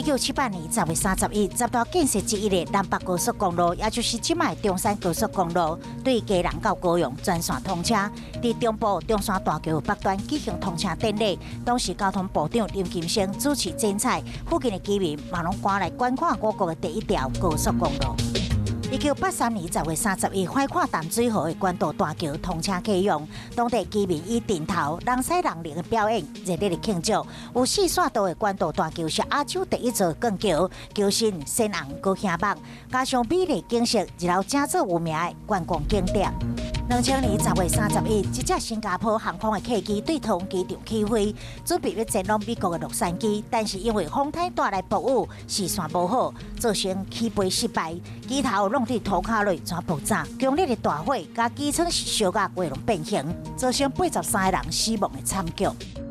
1978年10月31，十大建設之一的南北高速公路，也就是這擺中山高速公路，對基隆到高雄全線通車。佇中部中山大橋北端舉行通車典禮，當時交通部長林金生主持剪彩，附近的居民嘛攏趕來觀看我國的第一條高速公路。1983年10月31，橫跨淡水河的關渡大橋通車啟用，當地居民以陣頭人駛人龍的表演，熱烈的慶祝。有四線道的關渡大橋是亞洲第一座鋼橋，橋身鮮紅閣醒目，加上美麗景色，日後成做有名的觀光景點。2000年10月31，一隻新加坡航空的客機對桃園機場起飛，準備欲前往美國的洛杉磯，但是因為風台帶來暴雨，視線無好，造成起飛失敗，機頭挵佇塗跤內全爆炸，強烈的大火共機艙燒甲規攏變形，造成83個人死亡的慘劇。